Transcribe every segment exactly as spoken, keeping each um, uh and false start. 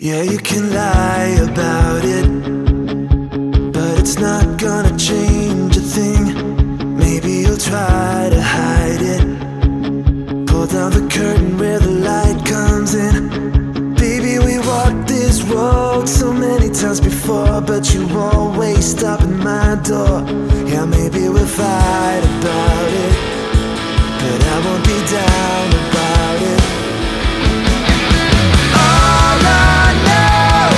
Yeah, you can lie about it, but it's not gonna change a thing. Maybe you'll try to hide it. Pull down the curtain where the light comes in. Baby, we walked this road so many times before, but you always stop at my door. Yeah, maybe we'll fight about it, but I won't be down about it. All I know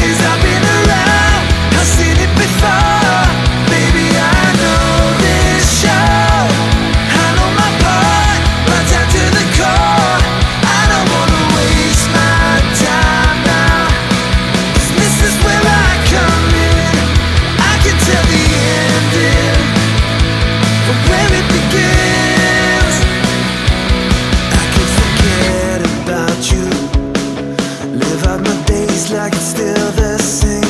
is I've been around, I've seen it before. Baby, I know this show. I know my part, right down to the core. I don't wanna waste my time now, 'cause this is where I come in. I can tell the ending from where it begins. I could forget about you, live out my days like it's still the same.